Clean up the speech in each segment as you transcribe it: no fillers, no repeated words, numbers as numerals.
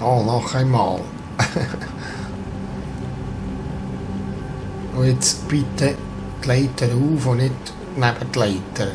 Oh, noch einmal. Und jetzt bitte die Leiter auf und nicht neben die Leiter.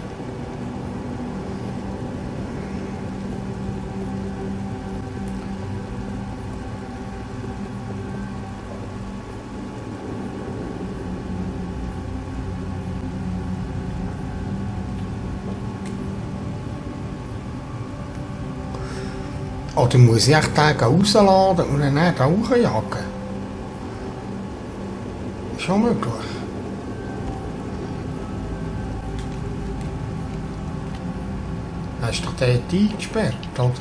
Oder muss ich echt den rausladen und dann da hochjagen? Ist schon möglich. Er ist doch dort eingesperrt, oder?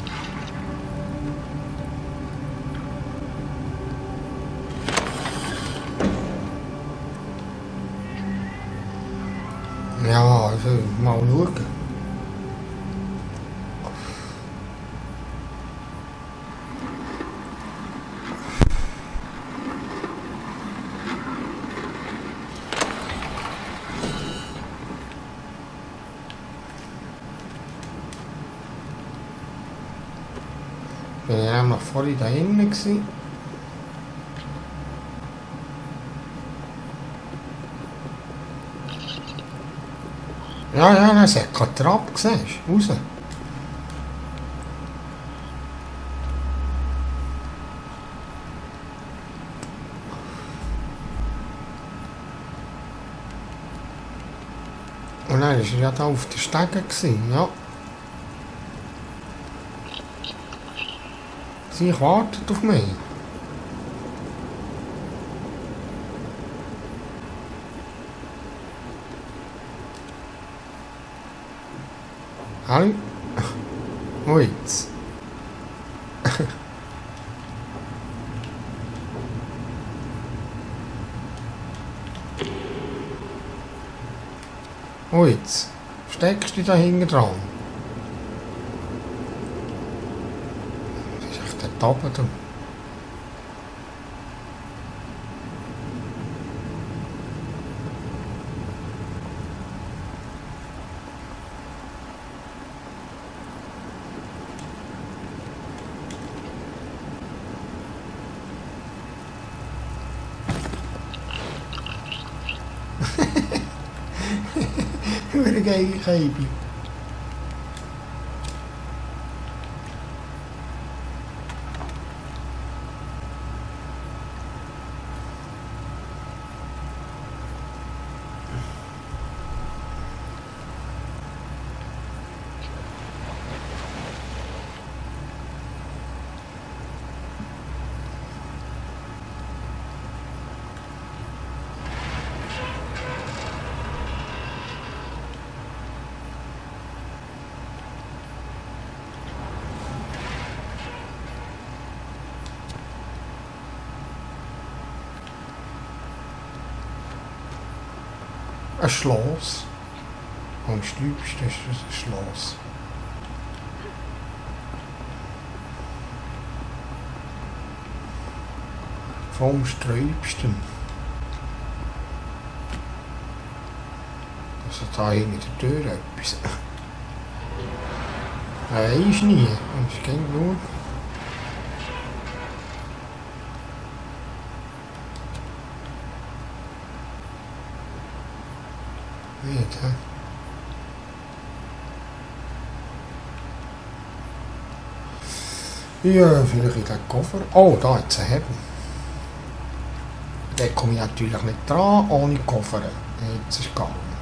Ja, also mal schauen. Bin ich auch noch vorhin da hinten gewesen. Ja, es hat keine Trappe, siehst du, raus. Und dann war er ja da auf der Stege gewesen, ja. Sie wartet auf mich. Hallo? Wo jetzt? Wo jetzt? Steckst du da hinten dran? Das ist echt der Tabbe da. Hure geile Keibe. Ein Schloss. Am sträubsten ist das ein Schloss. Vom sträubsten. Also da hinter der Tür etwas. Weisst nie. Es geht nur. Nicht, hä? Ja, vielleicht in den Koffer. Oh, da hat es einen Hebel. Da komme ich natürlich nicht dran, ohne Koffer. Jetzt ist es gegangen.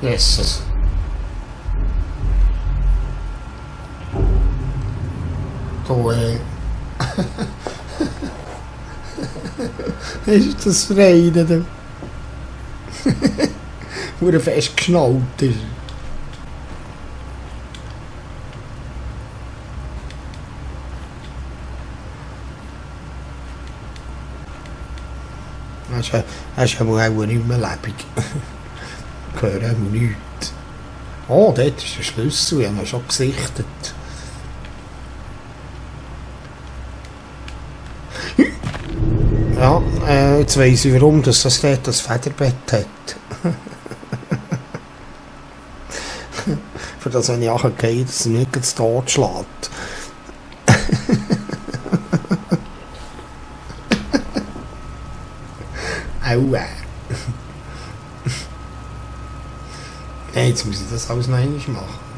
Jesus. Du, ist das frei, oder? Hure fest geschnallt ist. Er ist auch nicht mehr lebendig. Ich höre auch nichts. Oh, dort ist der Schlüssel, ich habe ihn schon gesichtet. Ja, jetzt weiss ich, warum das dort das Federbett hat. Für das, wenn ich nachgehe, dass er nicht ganz tot schlägt. Aua. Nein, jetzt muss ich das alles noch einmal machen.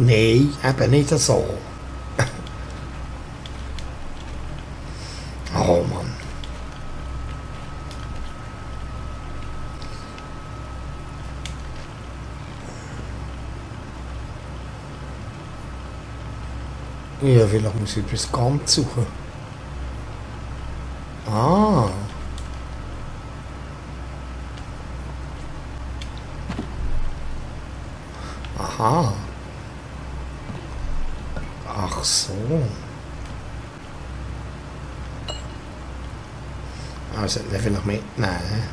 Nein, eben nicht so. Oh Mann. Ja, vielleicht muss ich etwas ganz suchen. Ah. Aha. Ach so. Also, den vielleicht mitnehmen.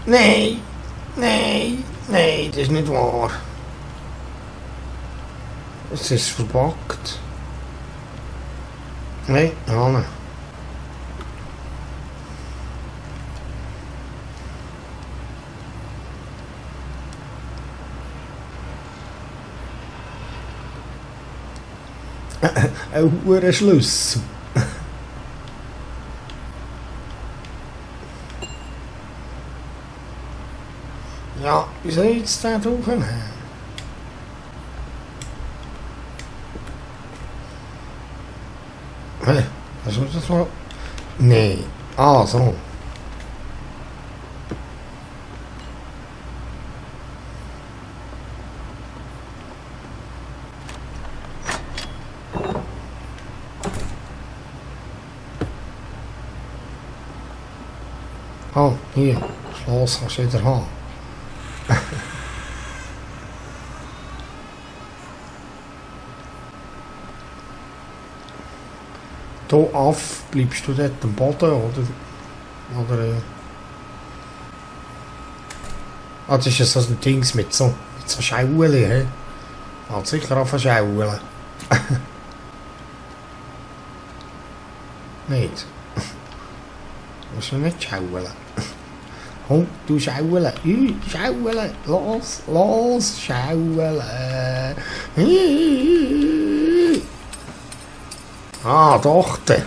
Nein, nein, nein, das ist nicht wahr. Es ist verbuggt. Nein, Hanne. Ein hoher Schlüssel. Ja, wie soll ich jetzt da drauf nehmen? Hä? Was ist das mal? Nee. Ah, so. Oh, hier. Schloss kannst du wieder haben. Du Aff, bleibst du dort am Boden, oder Ah, das ist ja so ein Dings mit so Schaulen, hä? Hat sicher auch Schaulen. Nicht? Musst du nicht schaulen? Komm, du schaulen. Schaulen. Los, los, schaulen. Ah, Tochter.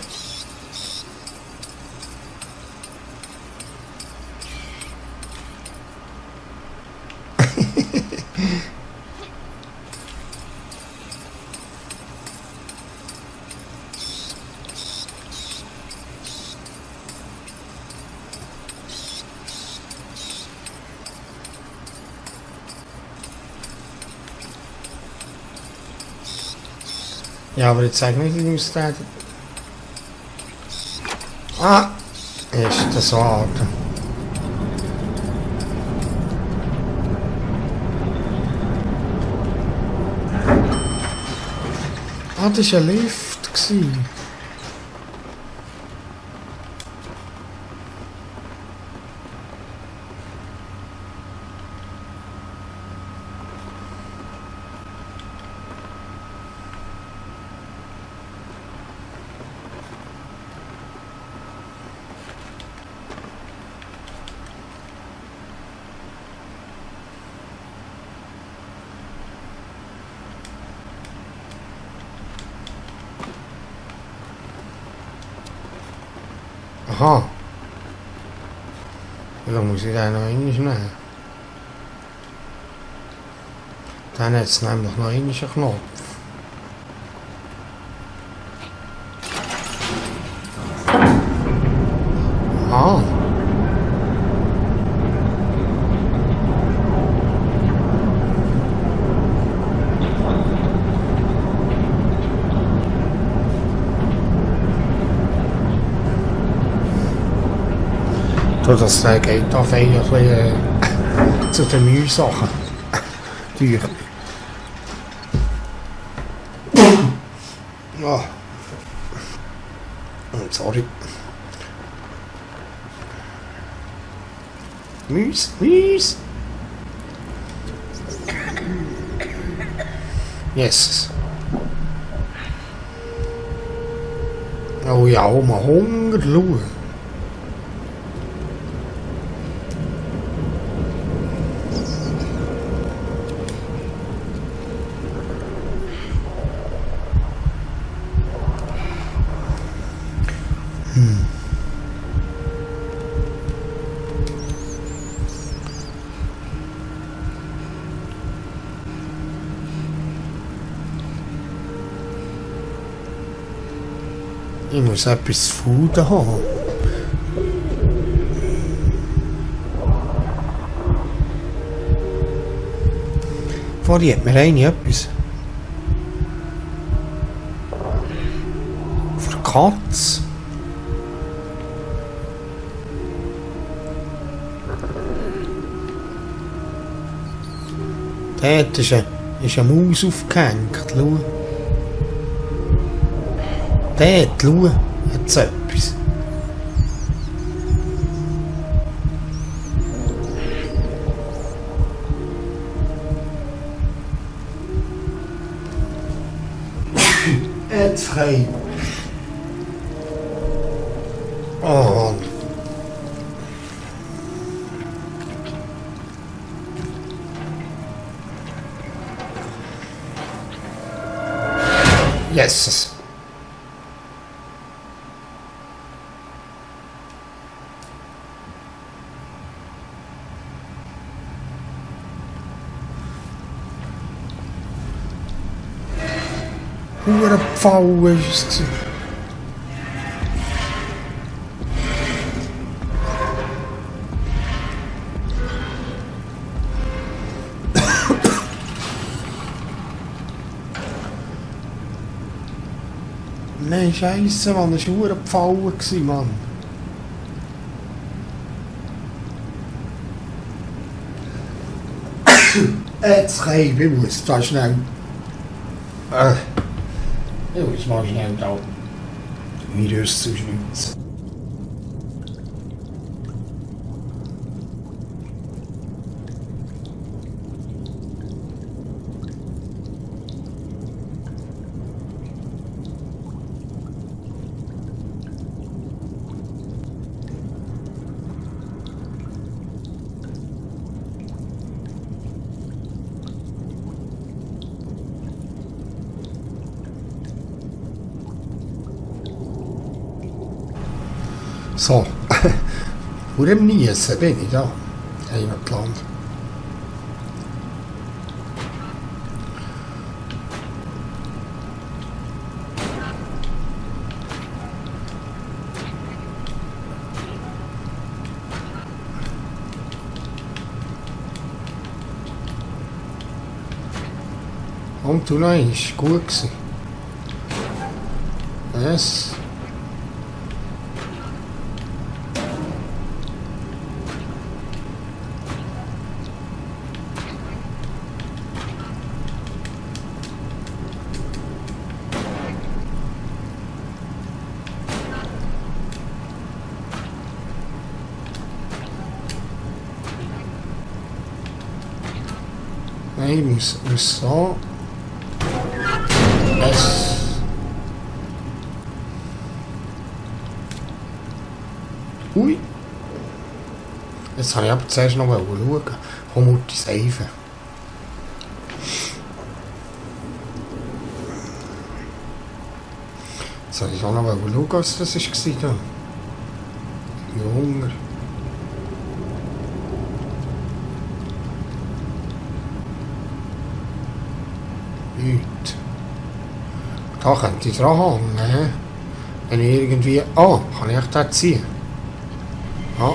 Ja, aber jetzt sag nicht, ich muss da... Ah! Ist das wahr? Ah, das war ein Lift. Aha. Ja, dann muss ich den noch einmal nehmen. Dann hat es nämlich noch einen Knopf. Ah. So, das geht auf eigentlich zu den Mühsachen. Tücher. Oh. Sorry. Müs. Yes. Oh ja, mal Hunger schauen. Ich muss etwas zu Food haben. Vorhin hat mir eine etwas. Für Katze. Dort ist eine Maus aufgehängt. Schau. Dort, schau, hat es etwas. Jetzt frei. Oh. Yes. Hure Pfau ist es. Nein, Scheisse, Mann, das war hure Pfau, Mann. Jetzt kann ich muss da schnell. Ich muss mal schnell da Virus zu schwitzen. So, vor dem Niesen bin ich da, Heimatland. Und du nein, ist gut gewesen. Yes. Nein, ich muss so. Yes. Ui. Jetzt habe ich aber zuerst noch schauen. Komm, Mutti, Seife. Jetzt habe ich auch noch schauen, was das war. Hunger. Nichts. Da könnte ich dran hängen. He? Wenn ich irgendwie... Ah, kann ich das ziehen? Ja.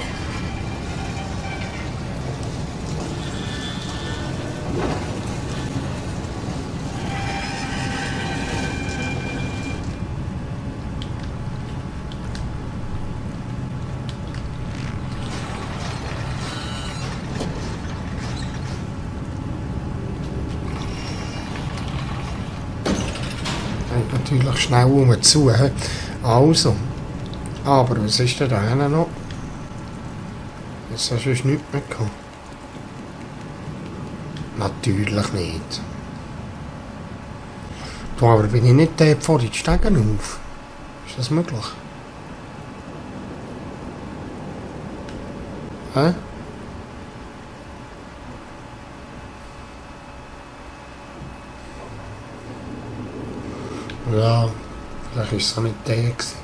Natürlich schnell zu. Also. Aber was ist denn da hinten noch? Das hast du nichts mehr gehabt. Natürlich nicht. Du, aber bin ich nicht dort vor die Stegen auf? Ist das möglich? Hä? Ja, vielleicht war es auch nicht der gewesen.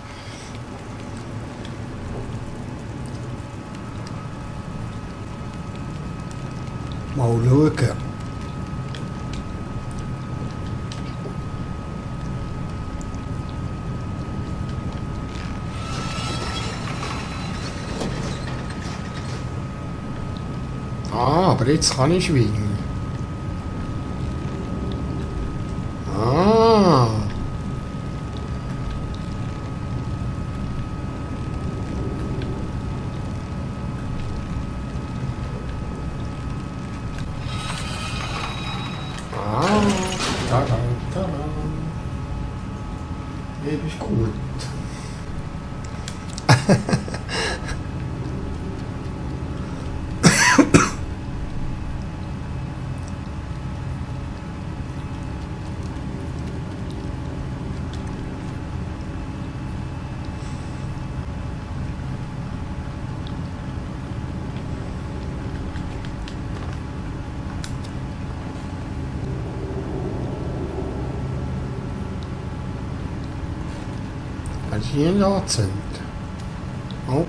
Mal schauen. Ah, aber jetzt kann ich schwingen. Ah. Da. Lebe ich gut. Hier anzünden. Oh.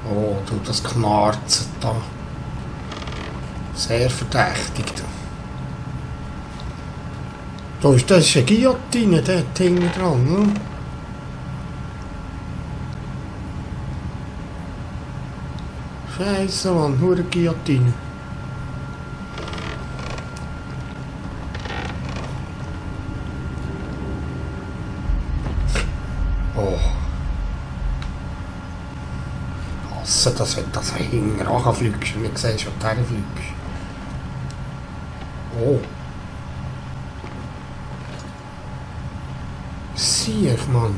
Oh, du, das knarzt da. Sehr verdächtig. Da ist das eine Guillotine, dort hinten dran. Ne? Scheiße, Mann, nur eine Guillotine. Oh. Hasse das, wenn das hinten ranfliegst und nicht siehst, wo du herfliegst. Oh. Sieh ich, Mann.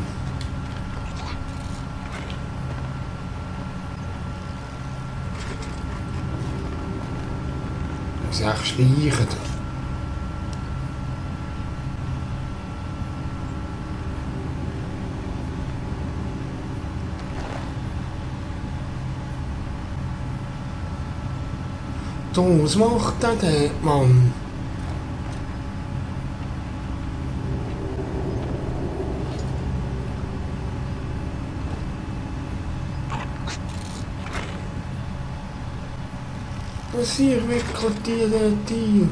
Das ist echt schleichen. Du, was macht der dort, Mann? Was sehe ich wirklich die dort ein?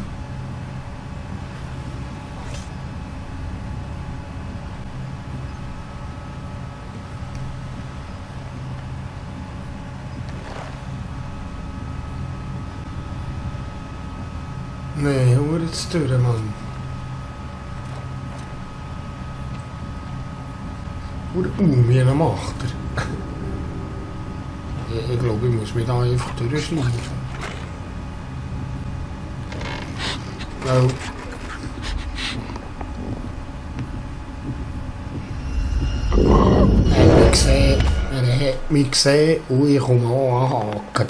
Nee, hör jetzt durch, Mann. Wie eine macht er? Ich glaube, ich muss mich da einfach durchschneiden. Oh. Er hat mich gesehen und ich komme anhaken.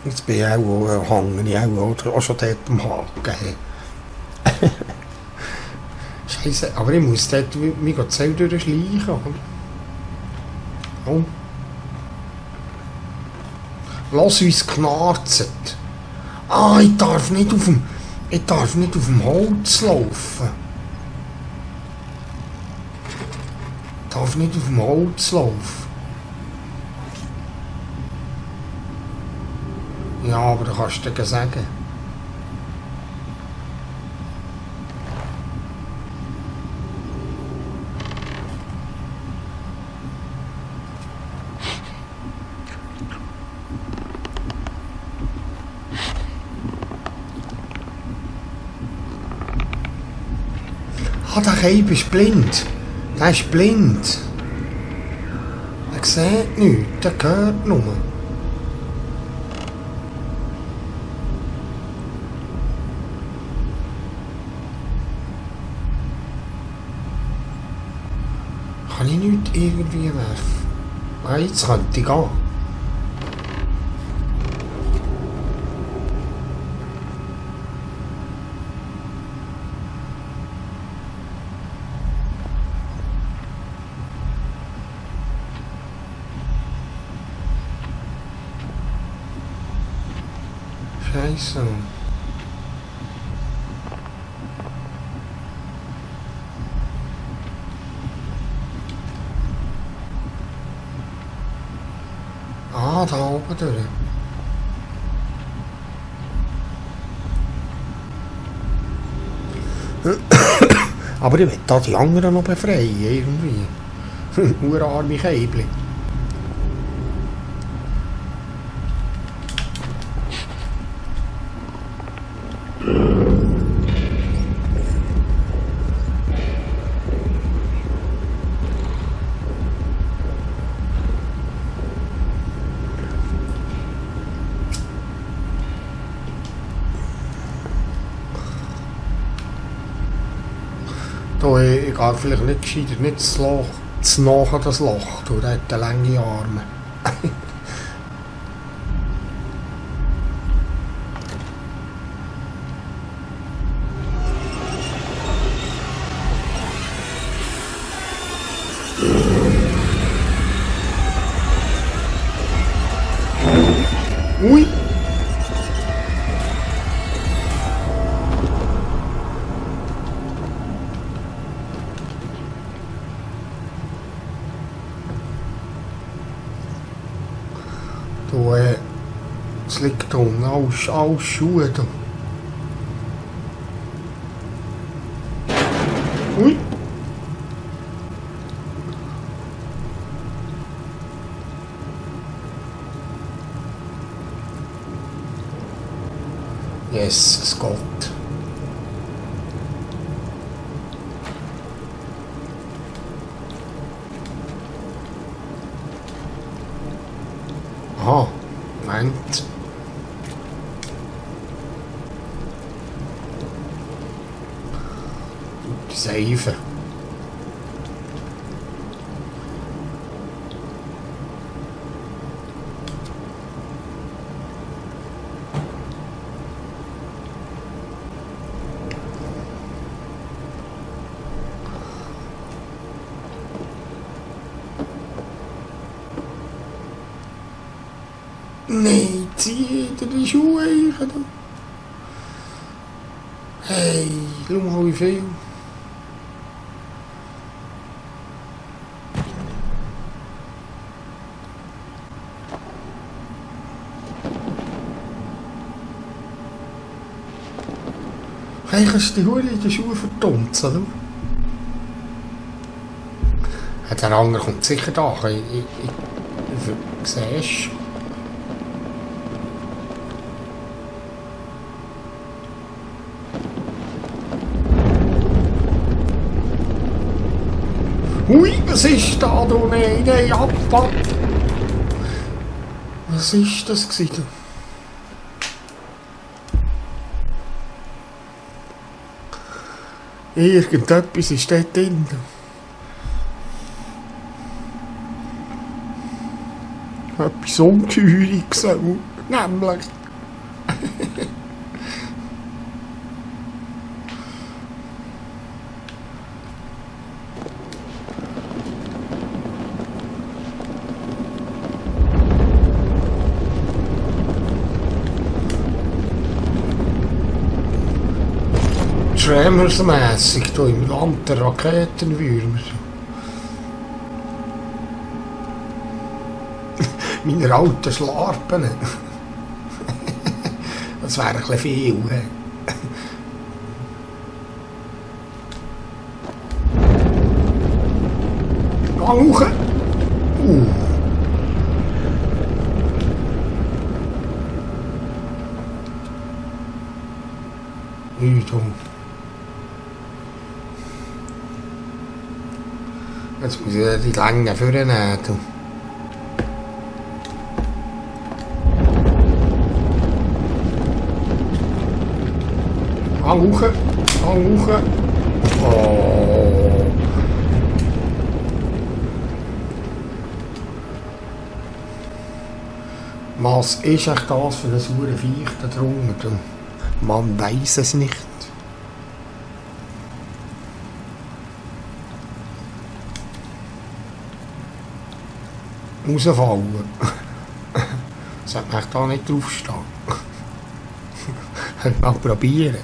Jetzt bin ich auch hängen, ich auch schon dort am Haken. Scheiße, aber ich muss dort mich Zell durchschleichen. Oh. Lass uns knarzen. Ah, ich darf nicht auf dem... Ich darf nicht auf dem Holz laufen. Ich darf nicht auf dem Holz laufen. Ja, aber du kannst dir sagen. Ah, der Keib ist blind. Der ist blind. Er sieht nichts, der hört nur. Kann ich nichts irgendwie werfen? Ah, jetzt könnte ich gehen. Scheiße. Ah, da oben durch. Aber ich will da die anderen noch befreien, irgendwie. Urarme Keibli. Da, ich gehe vielleicht nicht gescheiter, nicht zu nahe das Loch, da hat lange Arme. Ui! Da, es liegt da unten, alles Schuhe da. Ui! Yes, es geht. Aha, Moment. Die Seife. Nein, zieh dir die Schuhe ein. Hey, schau mal wie viel. Hey, kannst du die Hülle in den Schuhen vertunzen, du? Der andere kommt sicher da. Siehst du? Hui, was ist da, du? Nein, ab! Was ist das gewesen? Irgendetwas ist dort drin. Etwas Ungeheueriges, nämlich. Tremors-mässig hier im Land der Raketenwürmer. Meine alten Schlarpen. Das wäre ein bisschen viel. Geh hoch! Nicht um. Jetzt muss ich die Länge vornehmen. Hang hoch. Oh. Was ist echt das für ein saure Viech da drunter? Man weiß es nicht. Rausfallen. Sollte man da nicht draufstehen. Mal probieren.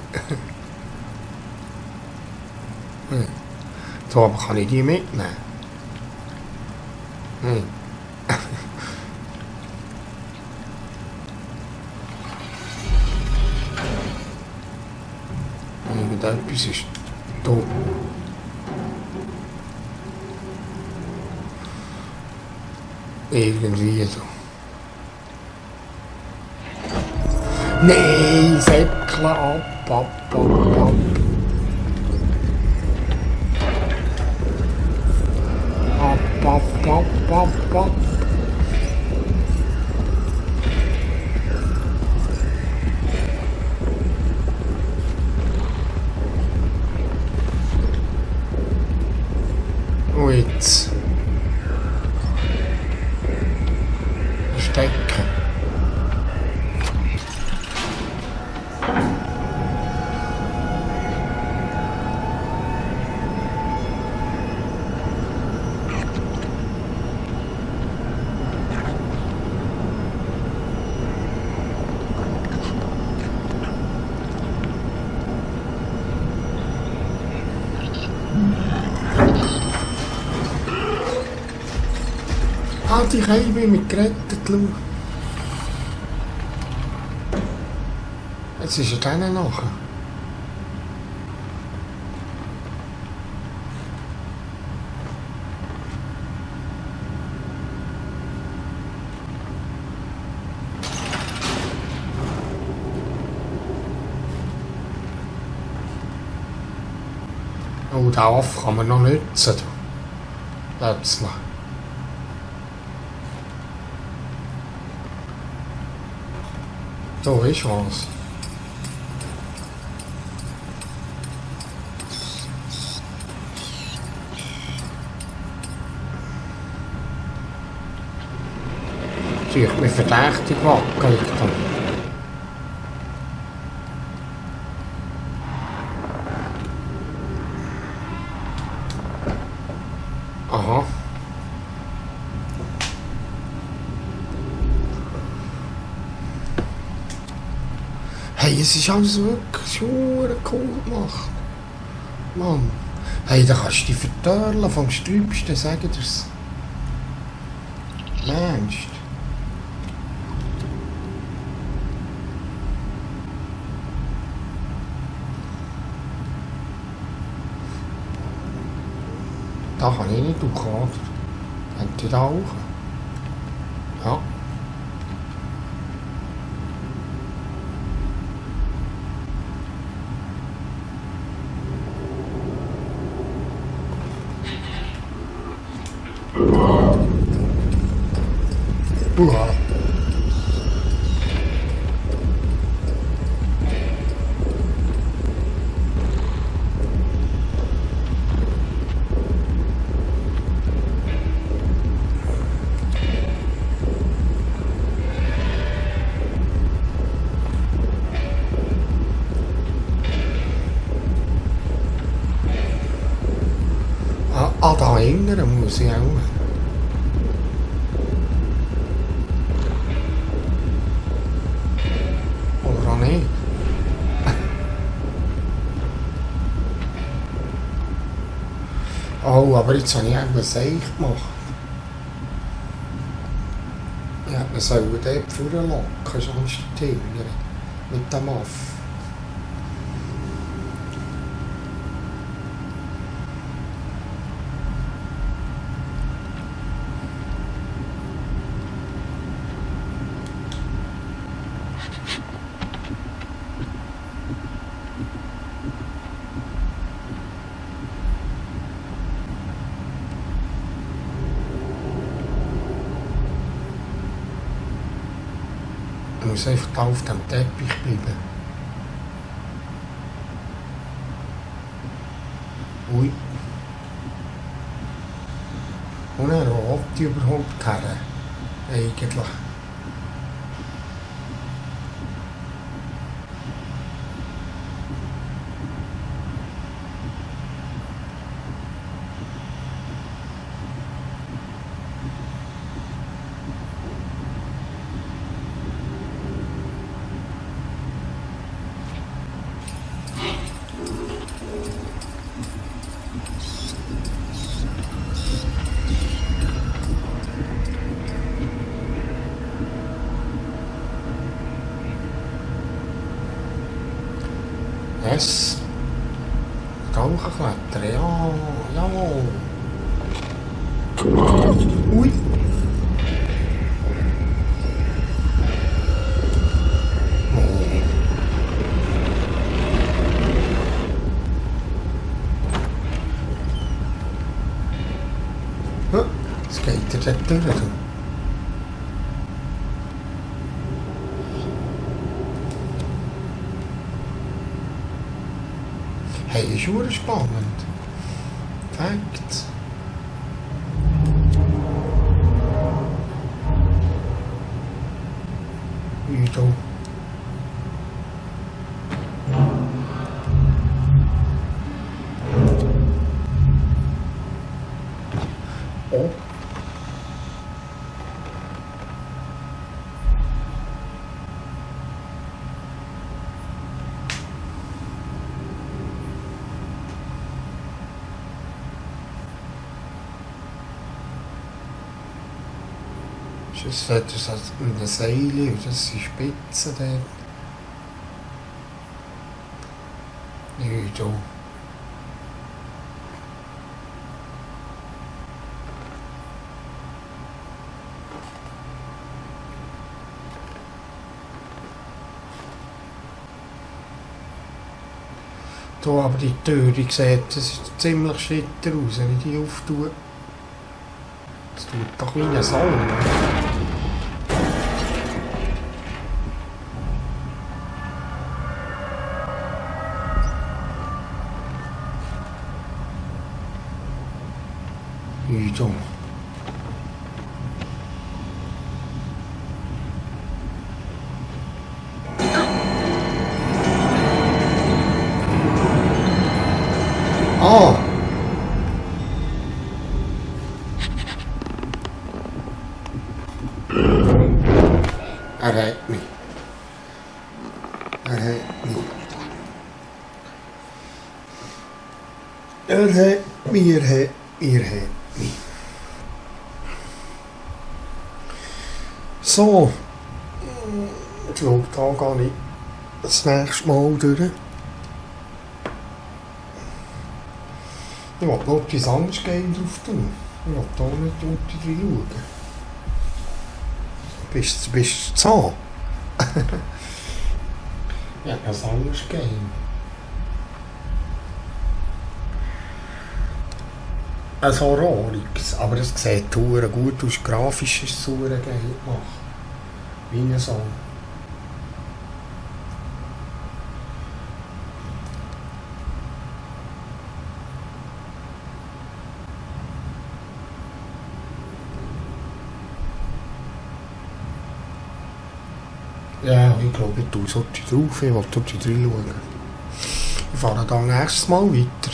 So, aber kann ich die mitnehmen? Irgendetwas ist da. Irgendwie so. Nein, Säckle ab. Ab. Und jetzt. Stecken. Ah, die Scheibe mit gerettet, schau. Jetzt ist er denen nachher. Oh, den Affe kann man noch nützen. Plötzlich. So ist was. Natürlich mir verdächtig wackelig dann. Aha. Hey, es ist alles wirklich schon cool gemacht. Mann. Hey, da kannst du dich vertörlen vom Sträubsten, sag ich dir's. Mensch. Da kann ich nicht hoch, oder? Könnt ihr da hoch? Ja. Uha. Ah, da hinten muss ich auch. Oder auch nicht. Oh, aber jetzt habe ich etwas Seich gemacht. Ja, man soll dort vorlocken, sonst hinten. Mit dem Aff. Ich muss einfach da auf dem Teppich bleiben. Ui. Und er will die überhaupt her. Eigentlich. Yes. Danke klettern, ja, jawohl. Ui. Oh. Jetzt geht er dort durch. Hey, ist schon spannend. Perfekt. Udo. Oh. Das hat das mit einem Seil, das sind Spitzen dort. Nicht so. Da aber die Tür, die sieht, das ist ziemlich schitter aus, wenn ich die auftue. Das tut doch wie eine Sau. Udo. Ah! Er hat mich. Er hat mich. Er hat mich, er hat mich, er hat mich. So. Ich glaube, da gehe ich das nächste Mal durch. Ich will noch etwas anderes drauf tun. Ich will da nicht unter drin schauen. Bist du zahn? Ja, das anderes Game. Ein Horrorix, aber es sieht verdammt gut aus. Grafisch ist es super geil gemacht. Wie ein Song. Ja, ich glaube, ich tue so drauf. Ich will dort reinschauen. Ich fahre dann nächstes Mal weiter.